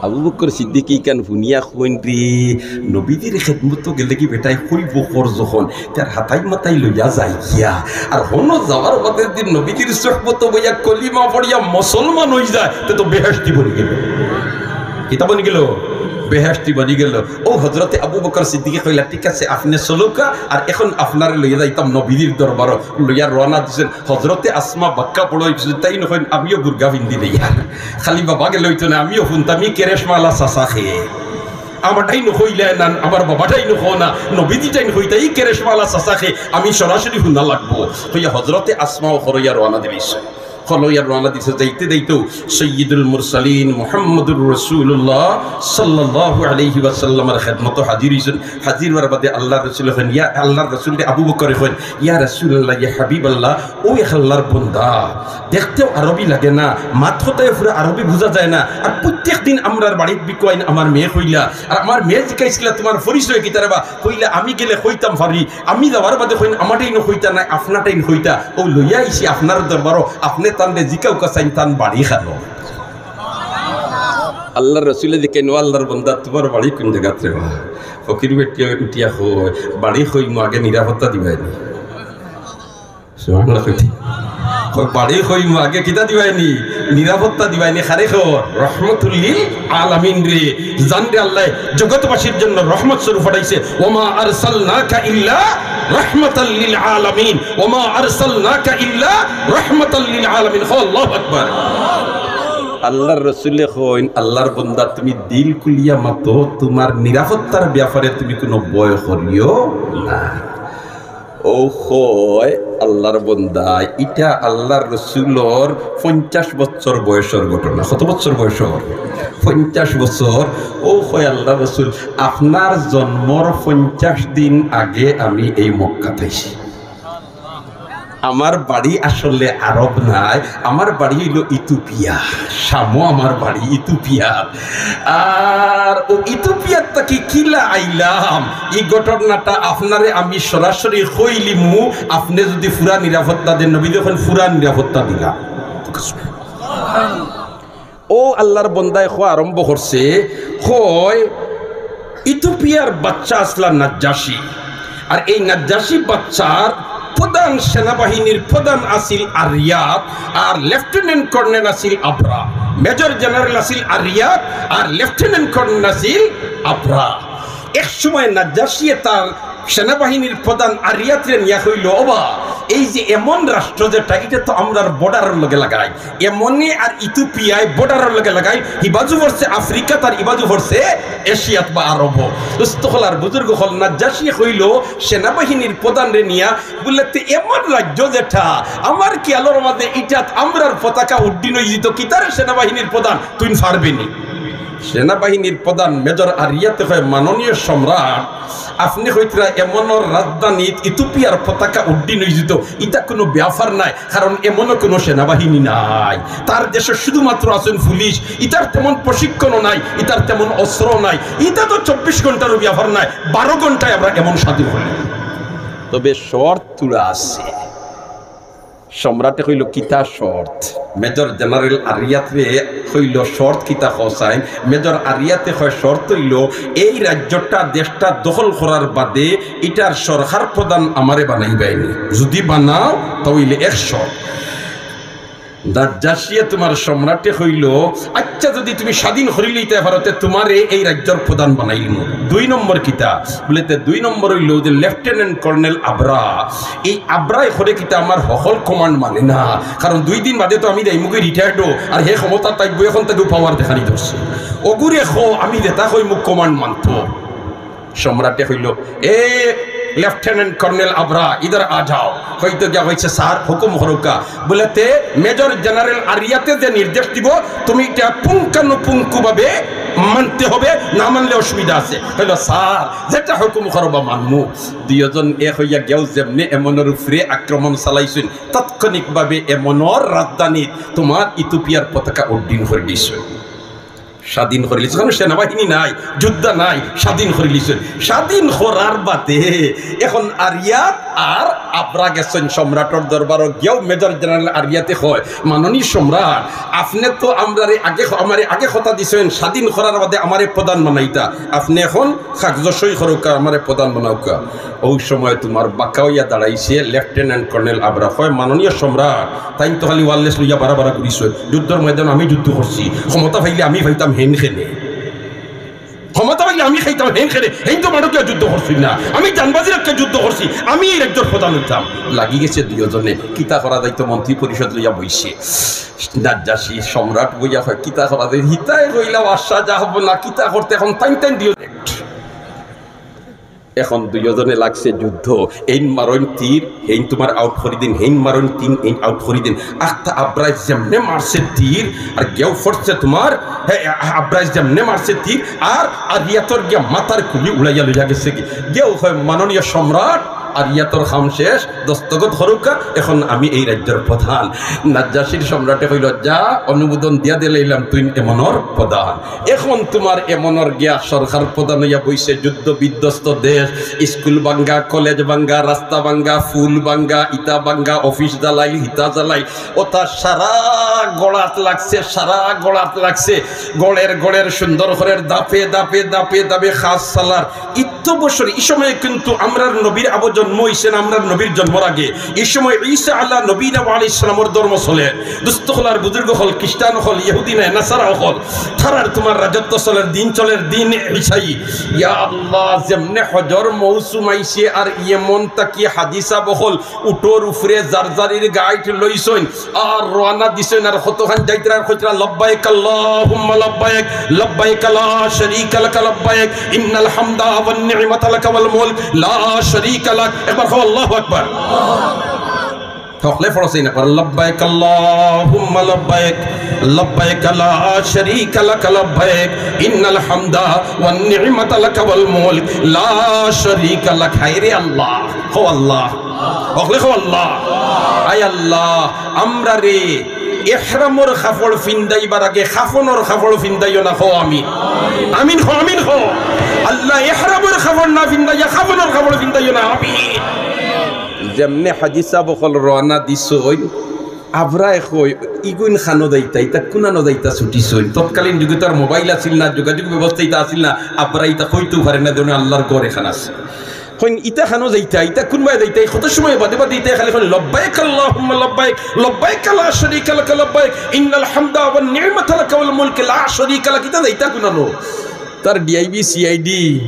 আবু বকর সিদ্দিকে ইখান হুনিয়া কইন, "রে, নবীজির খেদমতো গেলে কি বেটায় কইবো কর যখন, তার হাতায় মাতায় লইয়া যায় গিয়া। আর হনো যাওয়ার বাদে যুদি নবীজির সোহবতো বইয়া কলিমা পড়িয়া মুসলমান অইযায়, তে তো বেহেশতি বনি গেলো।" কিতা বনি গেলো? বেহেশতি বনি গেলো। অউ হজরতে আবু বকর সিদ্দিকে কইলা, "ঠিক আছে, আপনে চলউক্কা, আর এখন আপনারে লইয়া যাইতাম নবীজির দরবারো।" লইয়া রওয়ানা দিছইন। হজরতে আসমা বাক্কা বড় অইছইন, তাইন কইন, "আমিও বুরকা পিন্দি নেই, আর খালি বাবা গেলে অইতো না, আমিও হুনতাম, ই কেরেশমালা চাচা কে। আমারটাইন কইলায় না, আমার বাবারটাইন কও না, নবীজিরটাইন কইতা, ই কেরেশমালা চাচা কে, আমি সরাসরি হুনা লাগবো।" কইয়া হজরতে আসমা অউ খরইয়া রওয়ানা দিছইন। খরইয়া রওয়ানা দিছইন, যাইতে যাইতেউ সাইয়্যিদুল মুরসালিন মুহাম্মদুর রাসূলুল্লাহ সাল্লাল্লাহু আলাইহি ওয়াসাল্লামর খেদমতো হাজির অইছইন। হাজির অওয়ার বাদে আল্লার রসুলে কইন, ইয়া আল্লার রসুলরে আবু বকরে কইন, "ইয়া রাসূলুল্লাহ, ইয়া হাবিবাল্লাহ, অউ এক আল্লার বন্দা, দেখতেউ আরবি লাগে না, মাত কথায় পুরা আরবি বুঝা যায় না, আর প্রত্যেক দিন আমরার বাড়িত ভিকো আইন আমার মেয়ে কইলা, আর আমার মেয়ে জিকাইছিলা তুমার পরিচয় কিতা রে বা, কইলা আমি গেলে কইতাম পারি, আমি যাওয়ার বাদে কইন আমারটাইন কইতা নায়, আপনারটাইন কইতা, অউ লইয়া আইছি আপনার দরবারো, আপনে তানরে জিকাউক্কা চাইন তান বাড়ি খানো।" আল্লার রসুলে জিকাইন, "ও আল্লার বন্দা, তুমার বাড়ি কুন জাগাত রে বা?" ফকির বেটায় উঠিয়া কয়, "বাড়ি কইমু, আগে নিরাপত্তা দিবায়নি।" সুবহানাল্লাহ কইতে। কয়, "বাড়ি কইমু, আগে কিতা দিবায়নি? নিরাপত্তা দিবায়নি।" কারে কয়? রহমতুল লিল আলামিনরে। জানরে আল্লায় জগৎবাসীর জন্য রহমত স্বরূপ পাঠাইছে। "ওমা আরসালনাকা ইল্লা রাহমাতাল লিল আলামিন। ওমা আরসালনাকা ইল্লা রাহমাতাল লিল আলামিন।" কও, "আল্লাহু আকবার।" আল্লার রসুলে কইন, "আল্লার বন্দা, তুমি দিল খুলিয়া মাতো, তুমার নিরাপত্তার ব্যাপারে তুমি কুনু ভয় করিও না।" অউ কয় আল্লার বন্দা, ইটা আল্লার রসুলর পঞ্চাশ বছর বয়সর ঘটনা। কত বছর বয়সর? পঞ্চাশ বছর। অউ কয় আল্লার রসুল, "আপনার জন্মর পঞ্চাশ দিন আগে আমি এই মক্কাত আইছি। আমার বাড়ি আসলে আরব নায়, আমার বাড়ি অইলো ইথিওপিয়া, শামো আমার বাড়ি ইথিওপিয়া। আর অউ ইথিওপিয়াত থাকি কিলা আইলাম, ই ঘটনাটা আপনারে আমি সরাসরি কইলিমু, আপনে যুদি পুরা নিরাপত্তা দেইন।" নবীয়ে কইন, "পুরা নিরাপত্তা দিলাম।" অউ আল্লার বন্দায় কওয়া আরম্ভ করছে, কয়, ইথিওপিয়ার বাদশা আছলা নাজ্জাশী, আর এই নাজ্জাশী বাদশার প্রধান সেনাবাহিনীর প্রধান আছিল আরিয়াত, আর লেফটেন্যান্ট কর্নেল আছিল আবরা। মেজর জেনারেল আছিল আরিয়াত, আর লেফটেন্যান্ট কর্নেল আছিল আবরা। এক সময় নাজ্জাশীয়ে তার সেনাবাহিনীর প্রধান আরিয়াতরে নিয়া কইলো, "ওবা, এই যে এমন রাষ্ট্র যেটা, ইটা তো আমরার বর্ডারর লগে লাগাই, এমনে আর ইথিওপিয়ায় বর্ডারর লগে লাগাই, হিবাজু পড়ছে আফ্রিকাত আর ইবাজু পড়ছে এশিয়াত বা আরব।" দোস্ত অকল আর বুজুর্গ অকল, নাজ্জাশীয়ে কইলো সেনাবাহিনীর প্রধানরে নিয়া, বুলে, "তে এমন রাজ্য যেটা, আমার খিয়ালর মাঝে ইটাত আমরার পতাকা উড্ডীন অইযিতো, কিতারে সেনাবাহিনীর প্রধান, তুইন পারবে নি?" সেনাবাহিনীর প্রধান মেজর আরিয়াতে কয়, "মাননীয় সম্রাট, আপনে কইতরা এমনর রাজধানীত ইথিওপিয়ার পতাকা উড্ডীন অইযিতো, ইটা কুনু ব্যাপার নায়, কারণ এমনও কুনু সেনাবাহিনী নাই। তার দেশো শুধুমাত্র আছইন পুলিশ, ইতার তেমন প্রশিক্ষণও নাই, ইতার তেমন অস্ত্রও নাই, ইটা তো চব্বিশ ঘন্টারও ব্যাপার নায়, বারো ঘন্টায় আমরা এমন সাধু করি। তবে শর্ত থুড়া আছে।" সম্রাটে কইল, "কিতা শর্ত?" মেজর জেনারেল আরিয়াতরে কইল, "শর্ত কিতা কও চাইন?" মেজর আরিয়াতে কয়, "শর্ত অইল, এই রাজ্যটা, দেশটা দখল করার বাদে ইটার সরকার প্রধান আমারে বানাইবায়নি। যদি বানাও, তা অইলে এক শর্ত।" নাজ্জাশিয়ে তুমার সম্রাটে কইল, "আচ্ছা, যদি তুমি স্বাধীন করিলিতায় পারো, তে তুমারে এই রাজ্যর প্রধান বানাইলিমু।" দুই নম্বর কিতা? বলে, "তে দুই নম্বর অইল যে লেফটেন্যান্ট কর্নেল আবরা, এই আবরায় করে কিতা আমার হকল কমান্ড মানে না, কারণ দুই দিন বাদে তো আমি যাইমুগি রিটায়ার্ডও, আর হে ক্ষমতা থাকবো, এখন তাকে পাওয়ার দেখানি ধরছে। অগুরে কও, আমি যেটা কইমু কমান্ড মানতো।" সম্রাটে কইল, "এ লেফটেন্যান্ট কর্নেল আবরা, ইধার আ যাও।" কইতে গিয়া কইছে, "স্যার, হুকুম করউক্কা।" বলে, "তে মেজর জেনারেল আরিয়াতে যে নির্দেশ দিব, তুমি ইটা পুঙ্খানুপুঙ্খভাবে মানতে হবে, না মানলে অসুবিধা আছে।" কইল, "স্যার, যেটা হুকুম করবা মানমু।" দুইজন এক অইয়া গিয়াউ যেমনে এমনর উপরে আক্রমণ চালাইছইন, তাৎক্ষণিকভাবে এমনর রাজধানীত তুমার ইথিওপিয়ার পতাকা উড্ডীন করিলিছইন। স্বাধীন করিলিছইন, কারণ সেনাবাহিনী নাই, যোদ্ধা নাই, স্বাধীন করিলিছইন। স্বাধীন করার বাদে এখন আরিয়াত আর আবরা গেছইন সম্রাটর দরবারো। গিয়াউ মেজর জেনারেল আরিয়াতে কয়, "মাননীয় সম্রাট, আপনে তো আমরারে আগে, আমারে আগে কথা দিছইন, স্বাধীন করার বাদে আমারে প্রধান বানাইতা। আপনে এখন কাগজো সই করউক্কা, আমারে প্রধান বানাউক্কা।" অউ সময় তুমার বাঁকা অইয়া দাঁড়াইছে লেফটেন্যান্ট কর্নেল আবরা, কয়, "মাননীয় সম্রাট, তাইন তো খালি ওয়ারলেস লইয়া বারা বারা ঘুরিছইন। যুদ্ধর ময়দানো আমি যুদ্ধ করছি, ক্ষমতা পাইলে আমি পাইতাম হেন কেনে? ক্ষমতা পাইলে আমি খাইতাম হেন কেনে? হেইন তো মাঠো গিয়া যুদ্ধ করছইন না, আমি জানবাজি রাখিয়া যুদ্ধ করছি, আমি এই রাজ্যর প্রধান অইতাম।" লাগি গেছে দুইজনে, কিতা করা যাইতো, মন্ত্রী পরিষদ লইয়া বইছে। নাজ্জাশি সম্রাট বইয়া কয়, "কিতা করা যায়?" হিতায় কইলা, "আশা যা হবো না, কিতা করতে?" এখন তাইন তাইন দিও। এখন দুইজনে লাগছে যুদ্ধ, এইন মারইন তীর, হেইন তুমার আউট করি দিন, হেইন মারইন তিন, এইন আউট করি দিন। আখতা আবরায় যেমনে মারছে তীর, আর গিয়াউ পড়ছে তুমার, হে, আবরায় যেমনে মারছে তীর, আর আরিয়াতর গিয়া মাথার খুলি উড়াইয়া লইয়া গেছেগি। গিয়াউ কয়, "মাননীয় সম্রাট, আরিয়াতর কাম শেষ, দস্তখত করউক্কা, এখন আমি এই রাজ্যর প্রধান।" নাজ্জাশির সম্রাটে কইল, "যা, অনুমোদন দিয়া দিলাইলাম, তুইন এমনর প্রধান।" এখন তুমার এমনর গিয়া সরকার প্রধান অইয়া বইছে, যুদ্ধ বিধ্বস্ত দেশ, স্কুল ভাঙ্গা, কলেজ ভাঙ্গা, রাস্তা ভাঙ্গা, পুল ভাঙ্গা, ইটা ভাঙ্গা, অফিস জ্বালাইল, হিতা জ্বালাইল, অতা সারা গড়াত লাগছে, সারা গড়াত লাগছে। গড়ের গড়ের সুন্দর করের ধাপে ধাপে ধাপে ধাপে কাজ চালার। ইত্য বছর, ই সময় কিন্তু আমরার নবীর আবু জন্ম অইছে না, আমরার নবীর জন্মর আগে। ই সময় ঈসা আলা নবীনা ওয়া আলাইহিস সালামর ধর্ম চলে। দুস্ত অকল আর বুজুর্গ অকল, খ্রিস্টান অকল, ইহুদি নায়, নাসারা অকল, তারার তুমার রাজত্ব চলের, দিন চলের, দিন ঈসাই। ইয়া আল্লাহ, যেমনে হজর মৌসুম আইছে আর ইয়েমন থাকি হাজি সাব অকল উটর উপরে জারজারির গাইট লইছইন আর রওয়ানা দিছইন, আর কতখান যাইতরা আর কইতরা, "লব্বাইক আল্লাহুম্মা লব্বাইক, লব্বাইক লা শারীকা লাকা লব্বাইক, ইন্নাল হামদা ওয়ান নি'মাতা লাকা ওয়াল মুলক, লা শারীকা লাক।" একবার কও, "আল্লাহু আকবার।" হকলে পড়ছইন একবার, "লব্বাইক আল্লাহুম্মা লব্বাইক, লব্বাইক লা শারীকা লাকা লব্বাইক, ইন্নাল হামদা ওয়ান নি'মাতা লাকা ওয়াল মুলক, লা শারীকা লাক।" হায়রে আল্লাহ, কও আল্লাহ, হকলে কও আল্লাহ। আয় আল্লাহ, আমরারে ইহরামর কাপড় ফিন্দাইবার আগে কাফনর কাপড় ফিন্দাইও না, কও আমিন। আমিন কও, আমিন কও। আল্লাহ, ইহরামর কাপড় না ফিন্দাইয়া কাফনর কাপড় ফিন্দাইও না, আমিন। যেমনে হাজি সাব অকল রওয়ানা দিছইন, আবরায় কয়, "ইগুইন কানো যাইতা, ইতা কুনানো যাইতা ছুটিছইন।" তৎকালীন যুগে তো আর মোবাইল আছিল না, যোগাযোগ ব্যবস্থা ইতা আছিল না, আবরায় ইতা কইতেউ পারে না, যেন আল্লাহর ঘর এখান আছে। কইন, "ইতা কানো যাইতা, ইতা কুনবায় যাইতা?" এই কত সময় বাদে বাদে ইতা খালি কইন, "লব্বাইক আল্লাহুম্মা লব্বাইক, লব্বাইক লা শারীকা লাকা লব্বাইক, ইন্নাল হামদা ওয়ান নি'মাতা লাকা ওয়াল মুলক, লা শারীকা লাক।" ইতা যাইতা কুনানো? তার ডিআইবি, সিআইডি,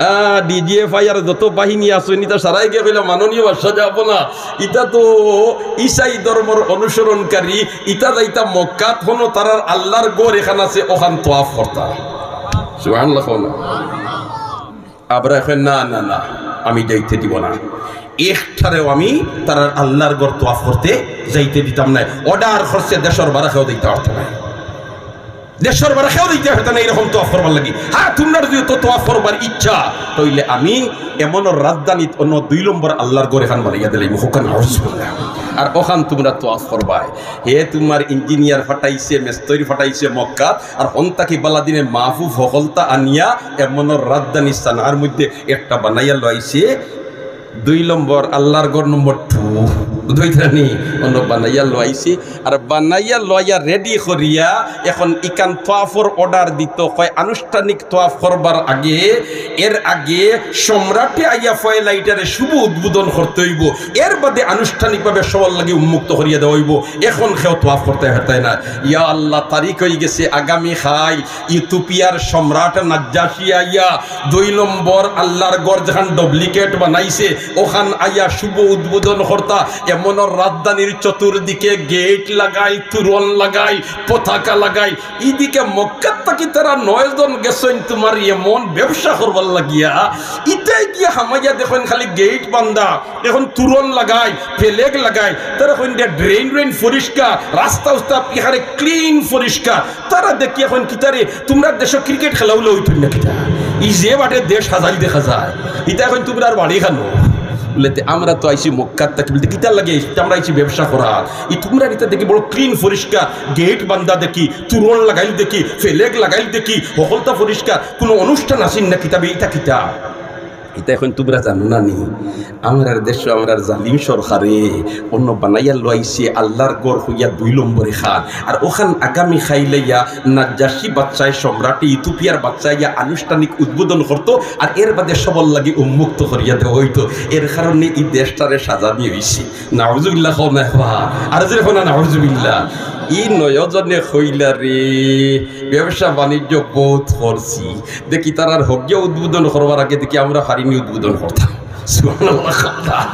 আ, ডিজিএফআই আর যত বাহিনী আছইন, ইতা সারায় গিয়া কইলা, "মাননীয় বাদশা, যাইবো না, ইতা তো ইসাই ধর্মর অনুসরণকারী, ইতা যাইতা মক্কাত, হনো তারার আল্লাহর ঘর এখান আছে, অখান তোয়াফ করতা।" সুবহানাল্লাহ কও না। আবরায় কয়, "না, না, না, আমি যাইতে দিব না, একটারেও আমি তারার আল্লাহর ঘর তোয়াফ করতে যাইতে দিতাম না।" অর্ডার করছে, দেশর বারা কেউ যাইতা পারতা নায়। দেশর বারা কেউ যাইতা পারতা নায় এরকম তোয়াফ করবার লাগি। হ্যাঁ, তুমরার যদি তো তোয়াফ করবার ইচ্ছা, তাইলে আমি এমনর রাজধানীত অন্য দুই নম্বর আল্লাহর ঘর এখান বানাইয়া দিলাইমু, অখান হাউস। আর অখান তুমরা তোয়াফ করবায়। হে তুমার ইঞ্জিনিয়ার ফাটাইছে, মেস্তরি ফাটাইছে মক্কাত, আর হন থাকি বালা দিনে মাহফুজ হকলতা আনিয়া এমনর রাজধানী সানার মধ্যে একটা বানাইয়া লইছে। দুই নম্বর আল্লাহর ঘর নম্বর টু, বুঝাইতারানি, অনো বানাইয়া লইছে, আর বানাইয়া লইয়া ready করিয়া এখন ইখান তোয়াফর order দিত। কয় আনুষ্ঠানিক তোয়াফ করবার আগে, এর আগে সম্রাটে আইয়া পয়লা ইটারে শুভ উদ্বোধন করতে অইবো, এর বাদে আনুষ্ঠানিকভাবে সবার লাগি উন্মুক্ত করিয়া দেওয়া অইবো। এখন কেউ তোয়াফ করতে পারতায় না। ইয়া আল্লাহ, তারিখ অইগেছে আগামী কাইল। ইথিওপিয়ার সম্রাট নাজ্জাশি আইয়া দুই নম্বর আল্লার ঘর যেখান duplicate বানাইছে, ওখান আইয়া শুভ উদ্বোধন করতা। এমনও রাজধানীর চতুর্দিকে gate লাগাইল, তোরণ লাগাইল, পতাকা লাগাইল। ইদিকে মক্কাত থাকি তারা নয়জন গেছইন তুমার এমন ব্যবসা করবার লাগিয়া। ইতায় গিয়া হামাইয়া দেখইন খালি gate বান্ধা, এখন তোরণ লাগাইল, flag লাগাইল, তারা কইন যে drain ড্রেন পরিষ্কার, রাস্তা উস্তা ইখানে clean পরিষ্কার। তারা দেখিয়া কইন কিতারে, তুমরার দেশো cricket খেলা অইলে অইতো না কিতা? ই যে বাটে দেশ হাজাইল দেখা যায়, ইতা কইন তুমরার বাড়ি খানো? বুলে, "তে আমরা তো আইছি মক্কাত থাকি।" বুলে, "তে কিতার লাগি আইছি?" "তে আমরা আইছি ব্যবসা করাত। ই তুমরার ইতা দেখি বড় clean পরিষ্কার, gate বান্ধা দেখি, তোরণ লাগাইল দেখি, flag লাগাইল দেখি, হকলতা পরিষ্কার, কুনু অনুষ্ঠান আছিল না কিতা বে, ইতা কিতা?" ইতা এখন তুমরা জানো না নি? আমরার দেশো আমরার জালিম সরকারে অনো বানাইয়া লইছে আল্লার ঘর কইয়া দুই নম্বর এখান। আর ওখান আগামী কাইল আইয়া নাজ্জাশি বাদশায় সম্রাটে ইথিওপিয়ার বাদশায় আইয়া আনুষ্ঠানিক উদ্বোধন করতো, আর এর বাদে সবার লাগি উন্মুক্ত করিয়া দেওয়া অইতো। এর কারণে ই দেশটারে সাজানি অইছে। নাউজুবিল্লাহ কও না একবার। আর জোরে কও না নাউজুবিল্লাহ। ই নয়জনে কইলা রে, ব্যবসা বাণিজ্য বউত করছি, দেখি তারার হগিয়া উদ্বোধন করবার আগে দেখি আমরা পারিনি উদ্বোধন করতাম। সুবহানাল্লাহ।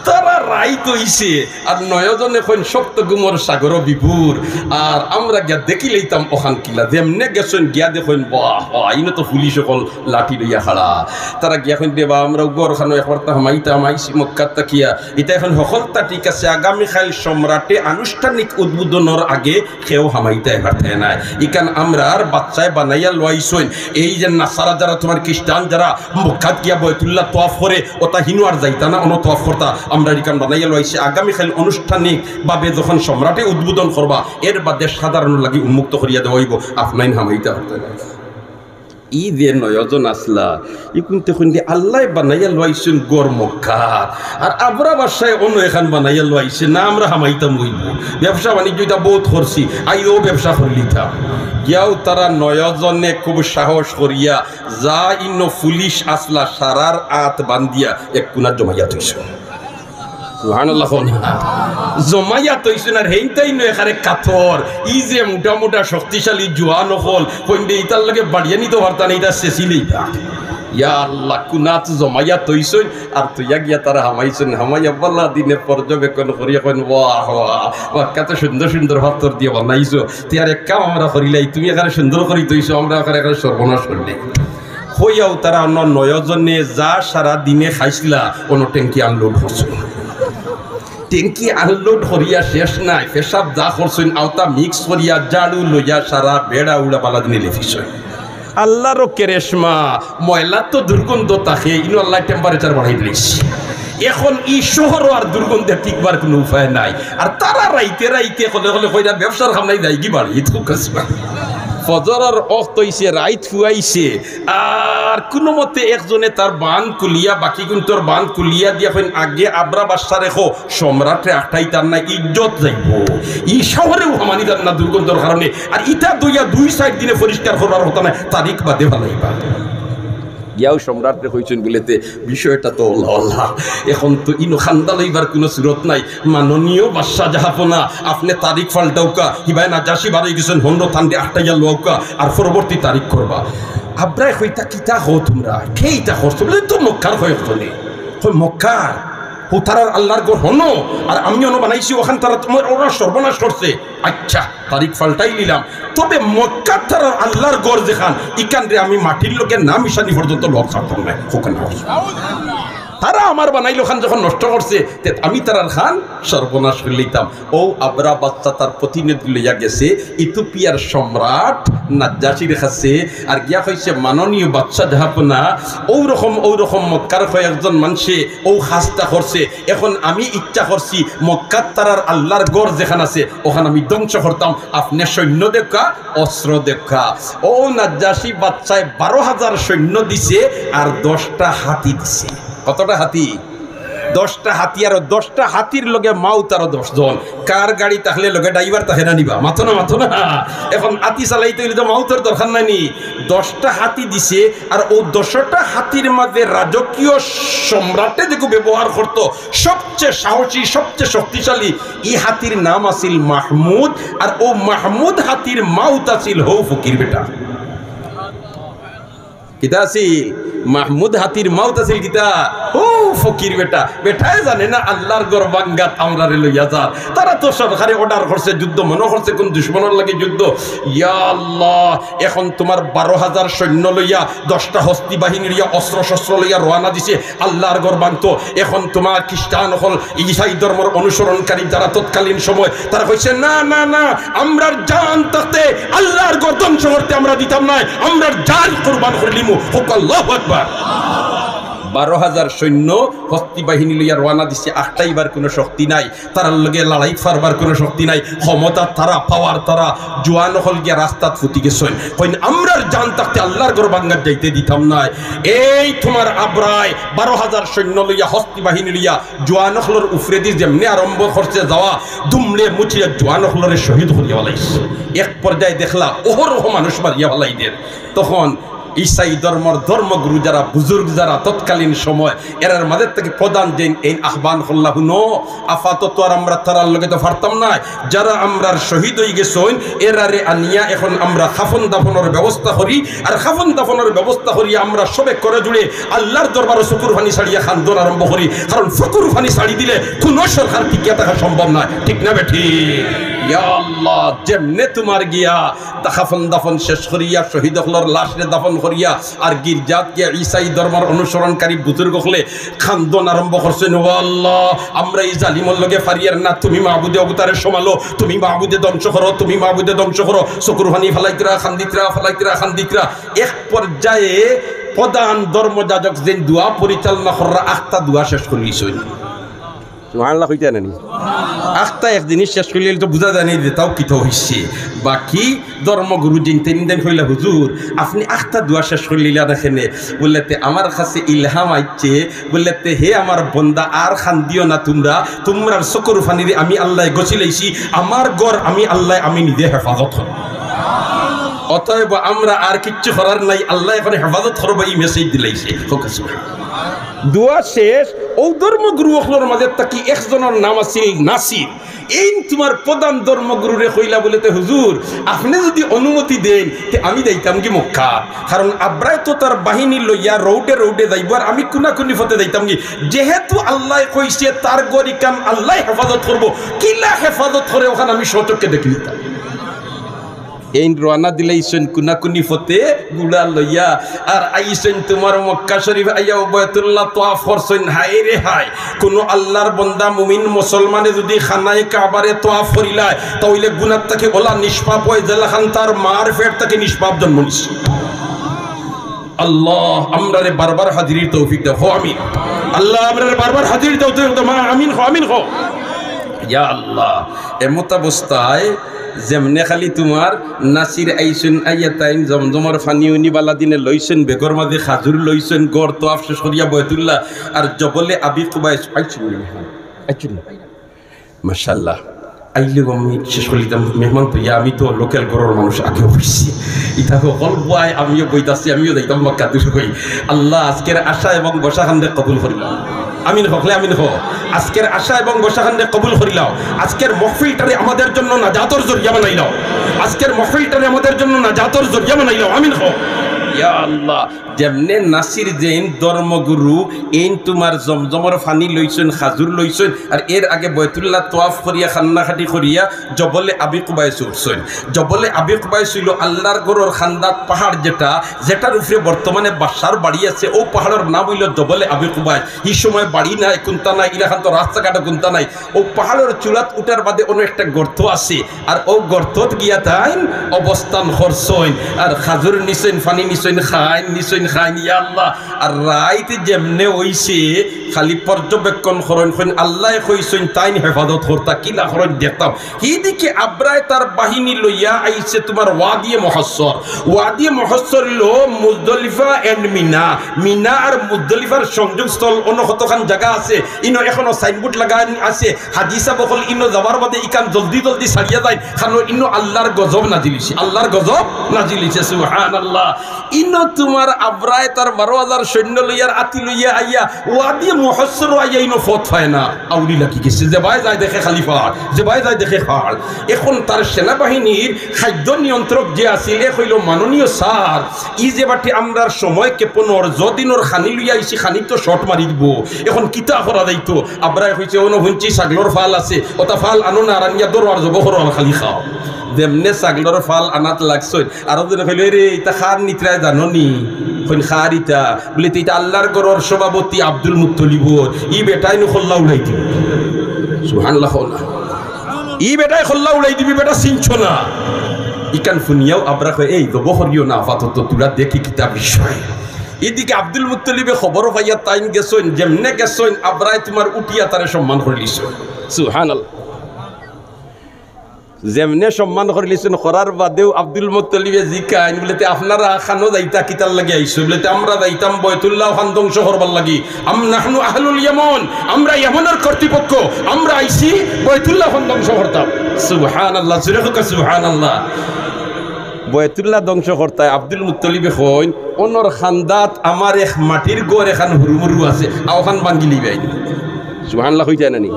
তারা রাইত অইছে, আর নয়জনে কইন শক্ত ঘুমর সাগরো বিভোর, আর আমরা গিয়া দেখিলাইতাম ওখান কিলা। যেমনে গেছইন গিয়া দেখইন, বাহ, বাহ, ইনো তো পুলিশ অকল লাঠি লইয়া খাড়া। তারা গিয়া কইন, "রে বা, আমরা ঘর খানো একবার তা হামাইতাম, আইছি মক্কাত থাকিয়া।" ইতা এখন হকলতা ঠিক আছে, আগামী কাইল সম্রাটে আনুষ্ঠানিক উদ্বোধনর আগে কেউ হামাইতায় পারতায় নায়। ইখান আমরার বাদশায় বানাইয়া লইছইন। এই যে নাসারা যারা, তুমার খ্রিস্টান যারা মক্কাত গিয়া বয়তুল্লাহ তোয়াফ করে, ওতা হিনো আর যাইতা না, অনো তোয়াফ করতা। আমরার ইখান বানাইয়া লইছে, আগামী কাইল আনুষ্ঠানিকভাবে যখন সম্রাটে উদ্বোধন করবা, এর বাদে সাধারণর লাগি উন্মুক্ত করিয়া দেওয়া অইবো, আপনাইন হামাইতা পারতায় নায়। ই যে নয়জন আছলা, ইগুইন্তে কইন যে আল্লায় বানাইয়া লইছইন ঘর মক্কাত, আর আবরা বাদশায় অনো এখান বানাইয়া লইছে না, আমরা হামাইতাম অইবো। ব্যবসা বাণিজ্য ইতা বউত করছি, আইও ব্যবসা করিলিতাম। গিয়াও তারা নয়জনে খুব সাহস করিয়া যা ইনো পুলিশ আছলা সারার আত বান্ধিয়া এক কুনাত জমাইয়া থইছইন। সুবহানাল্লাহ কও না। জমাইয়া থইছইন আর হেইনতাইন এখানে কাতর। ই যে মোটা মোটা শক্তিশালী জোয়ান অকল, কইন দে ইতার লগে বাড়িয়া নিতো পারতা না, ইতা শেষি নেই তা। ইয়া আল্লাহ, কুনাত জমাইয়া থইছইন আর থইয়া গিয়া তারা হামাইছইন। হামাইয়া বালা দিনে পর্যবেক্ষণ করিয়া কইন, "ওয়াহ, ওয়াহ, ওয়াহ, কত সুন্দর সুন্দর পাথর দিয়া বানাইছো। তে আর এক কাম আমরা করিলাই, তুমি এখানে সুন্দর করি থইছো, আমরা এখানে, এখানে সর্বনাশ করিলাই।" কইয়াও তারা অনো নয়জনে যা সারা দিনে খাইছলা, অনো ট্যাঙ্কি unload করছইন। ট্যাঙ্কি unload করিয়া শেষ নাই, পেশাব যা করছইন, আওতা mix করিয়া ঝাড়ু লইয়া সারা বেড়া উড়া বালা দিনে লেফিছইন। আল্লারও কেরেশমা, ময়লা তো দুর্গন্ধ থাকে, ইনো আল্লায় temperature বাড়াই দিলাইছে। এখন ই শহরও আর দুর্গন্ধে টিকবার কুনু উপায় নাই। আর তারা রাইতে রাইতে কলে কলে কইরা ব্যবসার কাম নাই, যাইগি বাড়ি, ইতো কাজ নাই। ফজরর অক্ত অইছে, রাইত ফুয়াইছে, আর কুনু মতে একজনে তার বান খুলিয়া, বাকিগুইন্তর বান খুলিয়া দিয়া কইন, "আগে আবরা বাদশারে কও, সম্রাটরে আটকাইতাম না, ইজ্জত যাইবো।" ই শহরেও হামানি যার না দুর্গন্ধর কারণে। আর ইতা দইয়া দুই চাইর দিনে পরিষ্কার করবার কথা নায়, তারিখ বাদে ফালাইবা। গিয়াও সম্রাটরে কইছইন বুলে, "তে বিষয়টা তো অলা অলা, এখন তো ইনো কান্দা লইবার কুনু সুরত নাই। মাননীয় বাদশা জাহাপনা, আপনে তারিখ পাল্টাউক্কা, হিবায় নাজ্জাশি বারই গেছইন, হন্ড থান্ডে আটকাইয়া লউক্কা, আর পরবর্তী তারিখ করবা।" আবরায় কইতা, "কিতা কও তুমরা? কে ইতা করছে?" বুলে, "তো মক্কার কয়েকজনে।" কয়, "মক্কার? হউ তারার আল্লার ঘর হনো, আর আমি অনো বানাইছি, ওখান তারা তুমার, ওরা সর্বনাশ করছে।" আচ্ছা, তারিখ পাল্টাইলিলাম, তবে মক্কাত তারার আল্লার ঘর যেখান, ইখানরে আমি মাটির লগে না মিশানি পর্যন্ত লগ ছাড়তাম নায়। কউক্কা না। তারা আমার বানাইল খান যখন নষ্ট করছে, তে আমি তারার খান সর্বনাশ করিলিতাম। অউ আবরা বাদশা তার প্রতিনিধি লইয়া গেছে ইথিওপিয়ার সম্রাট নাজ্জাশির কাছে, আর গিয়া কইছে, "মাননীয় বাদশা জাহাপনা, অউ রকম, অউ রকম মক্কার কয়েকজন মানষে অউ কাজটা করছে, এখন আমি ইচ্ছা করছি মক্কাত তারার আল্লার ঘর যেখান আছে, ওখান আমি ধ্বংস করতাম, আপনে সৈন্য দেউক্কা, অস্ত্র দেউক্কা।" অউ নাজ্জাশি বাদশায় বারো হাজার সৈন্য দিছে আর দশটা হাতি দিছে। কতটা হাতি? দশটা হাতি আর দশটা হাতির লগে মাউত আরো দশ জন। কার গাড়ি থাকলে লগে ড্রাইভার থাকে না নি বা? মাতো না, মাতো না। এখন হাতি চালাইতে অইলে তো মাউতর দরকার নাই নি? দশটা হাতি দিছে, আর অউ দশটা হাতির মাঝে রাজকীয় সম্রাটে যেগু ব্যবহার করতো, সবচেয়ে সাহসী, সবচেয়ে শক্তিশালী, ই হাতির নাম আছিল মাহমুদ। আর অউ মাহমুদ হাতির মাউত আছিল হউ ফকির বেটা। কিতা আছিল? মাহমুদ হাতির মাউত আছিল কিতা? ও ফকির বেটা, বেটায় জানে না আল্লার ঘর ভাঙ্গাত আমরারে লইয়া যার। তারা তো সরকারে অর্ডার করছে যুদ্ধ, মনো করছে কুন দুশমনর লগে যুদ্ধ। ইয়া আল্লাহ, এখন তুমার বারো হাজার সৈন্য লইয়া, দশটা হস্তি বাহিনী লইয়া, অস্ত্র শস্ত্র লইয়া রওয়ানা দিছে আল্লার ঘর ভাঙ্গতো। এখন তুমার খ্রিস্টান অকল, ইসাই ধর্মর অনুসরণকারী যারা তৎকালীন সময়, তারা কইছে, "না, না, না, আমরার জান থাকতে আল্লার ঘর ধ্বংস করতে আমরা দিতাম নায়, আমরার জান কুরবান করিলিমু।" কউক্কা আল্লাহু আকবার। বারো হাজার সৈন্য, হস্তি বাহিনী লইয়া রওয়ানা দিছে, আটকাইবার কুনু শক্তি নাই, তারার লগে লড়াইত পারবার কুনু শক্তি নাই, ক্ষমতা তারা, পাওয়ার তারা, জোয়ান অকল গিয়া রাস্তাত ফুটি গেছইন। কইন, "আমরার জান থাকতে আল্লার ঘর ভাঙ্গাত যাইতে দিতাম নায়।" এই তুমার আবরায় বারো হাজার সৈন্য লইয়া, হস্তি বাহিনী লইয়া, জোয়ান অকলর উপরেদি যেমনে আরম্ভ করছে যাওয়া, দুমড়ে মুচড়ে জোয়ান অকলরে শহীদ করিয়া ফালাইছে। এক পর্যায়ে দেখলা, অহরহ মানুষ মারিয়া ফালাইদের। তখন ইসাই ধর্মর ধর্মগুরু যারা, বুজুর্গ যারা, তৎকালীন সময়, এরার মাঝে থাকি প্রধান যেইন, এইন আহ্বান করলা, "হুনো, আপাতত আর আমরা তারার লগে তো পারতাম নায়, যারা আমরার শহীদ অইগেছইন, এরারে আনিয়া এখন আমরা কাফন দাফনর ব্যবস্থা করি, আর কাফন দাফনর ব্যবস্থা করিয়া আমরা সবে করে জুড়ে আল্লার দরবারো চকুর পানি ছাড়িয়া কান্দন আরম্ভ করি, কারণ চকুর পানি ছাড়ি দিলে কুনু সরকার টিকিয়া থাকা সম্ভব নায়।" ঠিক না বেঠিক? ইয়া আল্লাহ, যেমনে তুমার গিয়া কাফন দাফন শেষ করিয়া, শহীদ অকলর লাশরে দাফন করিয়া, আর গির্জাত গিয়া ইসাই ধর্মর অনুসরণকারী বুজুর্গ অকলে কান্দন আরম্ভ করছইন, "ও আল্লাহ, আমরা ই জালিমর লগে পারিয়ার না, তুমি মাবুদে অগুতারে সামালো, তুমি মাবুদে ধ্বংস করো, তুমি মাবুদে ধ্বংস করো।" চকুর পানি ফালাইতরা, কান্দিতরা, ফালাইতরা, কান্দিতরা। এক পর্যায়ে প্রধান ধর্মযাজক যেইন দোয়া পরিচালনা কররা, আখতা দোয়া শেষ করিলিছইন। সুবহানাল্লাহ কইতা নানি? আখতা এক জিনিস শেষ করিলে তো বুঝা যায় নি যে তাও কিতা অইছে। বাকি ধর্মগুরু যেইন তেইন কইলা, "হুজুর, আপনে আখতা দোয়া শেষ করিলিলা না কেনে?" বললে, "তে আমার কাছে ইলহাম আইছে।" বললে, "তে হে আমার বন্দা, আর কান্দিও না তুমরা, তুমরার চকুর পানিরে আমি আল্লায় গছিলাইছি, আমার ঘর আমি আল্লায় আমি নিজে হেফাজত করমু। অতএব আমরা আর কিচ্ছু করার নাই, আল্লায় এখন হেফাজত করবো", ই মেসেজ দিলাইছে। কউক্কা সুবহানাল্লাহ। দোয়া শেষ, অউ ধর্মগুরু অকলর মাঝে থাকি একজনর নাম আছিল নাসির। এইন তুমার প্রধান ধর্মগুরুরে কইলা বলে, "তে হুজুর, আপনে যুদি অনুমতি দেইন, তে আমি যাইতামগি মক্কা। কারণ আবরায় তো তার বাহিনী লইয়া রোডে রোডে যাইবো, আর আমি কুনাকুনি পথে যাইতামগি। যেহেতু আল্লায় কইছে তার ঘর ইখান আল্লায় হেফাজত করবো, কিলা হেফাজত করে অখান আমি স্বচক্ষে দেখিলিতাম।" এইন রওয়ানা দিলাইছইন কুনাকুনি পথে ঘুড়া লইয়া, আর আইছইন তুমার মক্কা শরীফ, আইয়া বয়তুল্লাহ তোয়াফ করছইন। হায় রে হায়, কুনু আল্লার বন্দা মুমিন মুসলমানে যুদি খানায়ে কাবারে তোয়াফ করিলায়, তা অইলে গুনাহ থাকি অলা নিষ্পাপ অয়, যেলাখান তার মার পেট থাকি নিষ্পাপ জন্ম নিছে। আল্লাহ, আমরারে বারবার হাজিরির তৌফিক দেও, কও আমিন। আল্লাহ, আমরারে বারবার হাজিরির তৌফিক দেও, মা আমিন কও, আমিন কও। ইয়া আল্লাহ, এমতাবস্থায় যেমনে খালি তুমার নাসির আইছইন, আইয়া তাইন জমজমর পানি উনি বালা দিনে লইছইন, বেগর মাঝে খাজুর লইছইন, ঘর তোয়াফ শেষ করিয়া বয়তুল্লাহ আর জবলে আবি কুবাইস আইছইন নি? আইছইন নি? মাশাআল্লাহ। আইলেও আমি শেষ করিলিতাম, মেহমান তো ইয়া, আমি তো লোকাল ঘরর মানুষ, আগে বইছি। ইতা হকল বয়, আমিও বইতাছি, আমিও যাইতাম মক্কা দূর হই। আল্লাহ, আজকের আশা এবং বসাখানরে কবুল করিলাও। আমিন কও, খালি আমিন কও। আজকের আশা এবং বসাখানরে কবুল করিলাও। আজকের মহফিলটারে আমাদের জন্য নাজাতর জরিয়া বানাইলাও। আজকের মহফিলটারে আমাদের জন্য নাজাতর জরিয়া বানাইলাও। আমিন কও। ইয়া আল্লাহ, যেমনে নাসির যেইন ধর্মগুরু, এইন তুমার জমজমর পানি লইছইন, খাজুর লইছইন, আর এর আগে বয়তুল্লাহ তোয়াফ করিয়া, কান্নাকাটি করিয়া জবলে আবি কুবাইস উঠছইন। জবলে আবি কুবাইস অইলো আল্লার ঘরর কান্দাত পাহাড় যেটা, যেটার উপরে বর্তমানে বাদশার বাড়ি আছে, অউ পাহাড়র নাম অইলো জবলে আবি কুবাইস। ই সময় বাড়ি নাই, কুন্তা নাই, ইলাখান তো রাস্তাঘাটও কুন্তা নাই। অউ পাহাড়র চূড়াত উঠার বাদে অনো একটা গর্ত আছে, আর অউ গর্তত গিয়া তাইন অবস্থান করছইন, আর খাজুর নিছইন, পানি নিছইন, খাইন নিছইন, খাইন, ইয়া আল্লাহ। আর রাইত যেমনে অইছে, খালি পর্যবেক্ষণ করইন, কইন আল্লায় কইছইন, তাইন হেফাজত করতা, কিলা করইন দেখতাম। হিদিকে আব্রায় তার বাহিনী লইয়া আইছে তুমার ওয়াদিয়ে মুহাসসর। ওয়াদিয়ে মুহাসসর অইলো মুজদলিফা and মিনা। মিনা আর মুজদলিফার সংযোগস্থল, অনো কতখান জাগা আছে, ইনো এখনো সাইনবোর্ড লাগানি আছে। হাজি সাব অকল ইনো যাওয়ার বাদে ইখান জলদি জলদি ছাড়িয়া যাইন, কারণ ইনো আল্লাহর গজব নাজিল অইছে, আল্লাহর গজব নাজিল অইছে। সুবহানাল্লাহ। ইনো তুমার আব্রায় তার বারো হাজার সৈন্য লইয়ার আতি লইয়া আইয়া, ওয়াদি মুহাসসর আইয়া ইনো পথ পায় না, আউরি লাগি গেছে। যেবায় যায় দেখে খালি পাহাড়, যেবায় যায় দেখে পাহাড়। এখন তার সেনাবাহিনীর খাদ্য নিয়ন্ত্রক যে আছিল, এ কইলো, "মাননীয় স্যার, ই যে বাটে আমরার সময় কেপনর, যদিনর খানি লইয়া আইছি, খানি তো শর্ট মারি দিবো। এখন কিতা করা যাইতো?" আব্রায় কইছে, "অনো হুনছি ছাগলর ফাল আছে, অতা ফাল আনো না, আর আনিয়া ধরো আর জবো করো আর খালি খাও।" যেমনে ছাগলর ফাল আনাত লাগছইন, আরো জনে কইলো, "এরে, ইতা কার নিত্রায় জানো নি?" কইন, "কার ইতা?" বুলে, "তে ইতা আল্লাহর ঘরর সভাপতি আব্দুল মুত্তলিবর, ই বেটায় নু কল্লা উড়াই দিবি।" সুবহানাল্লাহ কও না। "ই বেটায় কল্লা উড়াই দিবি, বেটা চিনছো না।" ইখান হুনিয়াও আব্রায় কয়, "এই, জবো করিও না আপাতত, তুরা দেখি কিতা বিষয়।" ইদিকে আব্দুল মুত্তলিবে খবর পাইয়া তাইন গেছইন, যেমনে গেছইন, আব্রায় তুমার উঠিয়া তারে সম্মান করিলিছইন। সুবহানাল্লাহ। যেমনে সম্মান করিলিছইন, করার বাদেও আব্দুল মুত্তলিবে জিকাইন, বুলে, "তে আপনারা খানো যাইতা, কিতার লাগি আইছো?" বুলে, "তে আমরা যাইতাম বয়তুল্লাহ খান ধ্বংস করবার লাগি। আম নাহনু আহলুল ইয়ামন, আমরা ইয়ামনর কর্তৃপক্ষ, আমরা আইছি বয়তুল্লাহ খান ধ্বংস করতাম।" সুবহানাল্লাহ, জোরে কউক্কা সুবহানাল্লাহ। বয়তুল্লাহ ধ্বংস করতায়, আব্দুল মুত্তলিবে কইন, "অনর খান্দাত আমার এক মাটির ঘর এখান হুরুমুরু আছে, অখান ভাঙ্গিলিবায়নি।" সুবহানাল্লাহ কইতায় না নি?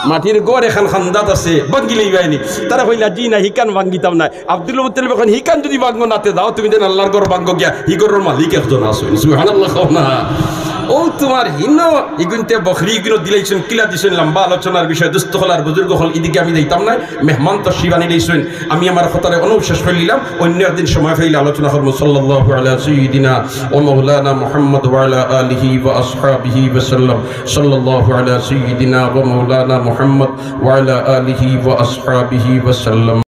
"মাটির ঘর এখান খান্দাত আছে, ভাঙ্গিলিবায়নি।" তারা কইলা, "জি না, হিখান ভাঙ্গিতাম না।" আব্দুল মুত্তলিবে কইন, "হিখান যুদি ভাঙ্গো না তে যাও, তুমি যেন আল্লাহর ঘর ভাঙ্গো গিয়া, হি ঘরর মালিক একজন আছইন।" সুবহানাল্লাহ কও না। অউ তুমার হিনো ইগুইন্তে বকরি ইগুইনো দিলাইছইন, কিলা দিছইন, লম্বা আলোচনার বিষয়। দোস্ত অকল আর বুজুর্গ অকল, ইদিকে আমি যাইতাম না, মেহমান তশরিফ আনিলাইছইন। আমি আমার কথারে অনো শেষ করিলিলাম, অইন্য একদিন সময় পাইলে আলোচনা করমু। সাল্লাল্লাহু আলা সাইয়্যিদিনা ওয়া মাওলানা মুহাম্মদ ওয়া আলা আলিহি ওয়া আসহাবিহি ওয়া সাল্লাম। সাল্লাল্লাহু আলা সাইয়্যিদিনা ওয়া মাওলানা মুহাম্মদ ওয়া আলা আলিহি ওয়া আসহাবিহি ওয়া সাল্লাম।